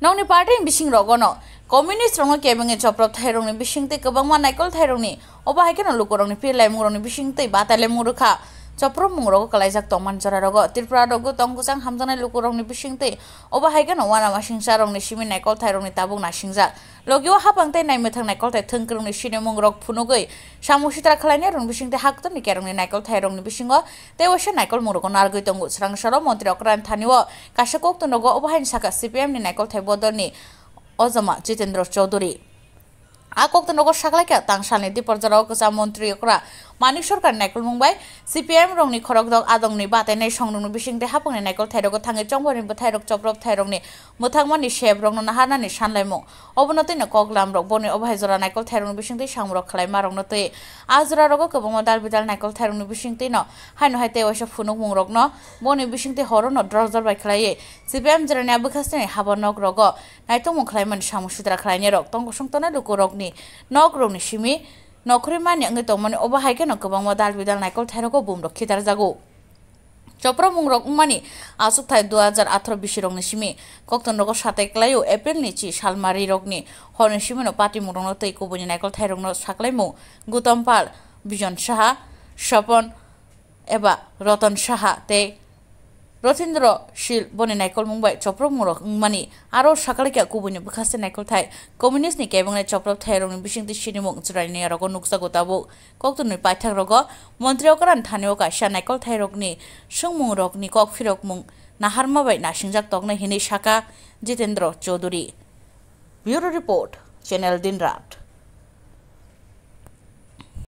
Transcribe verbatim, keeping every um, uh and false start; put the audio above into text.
Nokni party ni bising rogo no communist rokno kebengwi choprop thairokni bisingtwi kwbangma naikol thairokni obo hai kheno lukurokni phirlaimung rokni bisingtwi batailaimung rwkha. Choprop mung rogo kwlaijak tongmani jora rogo Tripura rogo tong kwchang hamjaknai lukurokni bisingtwi obo hai kheno uanama singsa rokni simi naikol thairokni tabuk nasingjak. Logio hapang tei naimwthang naikol thai thwngkwrwngni sinimung rok phunugwi samung sitra khwlainai rokni bisingtwi haktorni kerongni naikol thairokni bisingo tei waisa naikol mung rogo narwgwi tongo. Swrang salo montri okran thani o kaisa koktwmrogo obo hai saka C P M ni naikol thai bodolni ojama Jitendra Chaudhary. A koktwmrogo saklaikha tangsalni diporjaro kwcham montri okra Manik Sarkar naikolmung bai C P M rokni khorokdok adongni batainai songrokni bisingtwi hapungni naikol thairogo thangwi chongbarni bwthairok choprop thairokni mwthangmani sebrokno naharnani sanlaimung. Obono twino koklamrok boni obo hai jora naikol thairokni bisingtwi samrok khlaimarokno twi a jorarogo kwbangma dal bidal naikol thairokni bisingtwino haino hai tei waisa phunukmungrokno boni bisingtwi horono drojor bai khlaiwi C P M jirani a bwkhasteni haba nokrogo naitokmung khlaimani samung sitra khlainairok tongkosong tongnai lukurokni nokrokni simi nokhorwi mani wngwi tongmani. Obo hai kheno kwbangma dal bidal naikol thairogo bumrok khitarjago. Chopropmungrok wngmani achukthai dui hajar atharo bisirokni simi koktwmrogo satai kwlaio. Aprilni chi salmarirokni horni simino patimungrokno tei kubuini naikol thairokno saklaimung Gutom Pal, Bijon Saha, Sopon eba Roton Saha tei Rotindro Sil boni naikolmung bai chopropmungrok wngmani. Aro sakalaikha kubuini bwkhaste naikolthai communist ni kebengnai choprop thairokni bisingtwi sinimung chwraini yarogo nukjago tabuk. Koktwmni paithak rogo montri okran thani o kaisa naikol thairokni swngmung rokni kok phirokmung naharma bai nasingjak toknai hinwi saka Jitendra Chaudhary. Bureau Report, Channel Dinrat.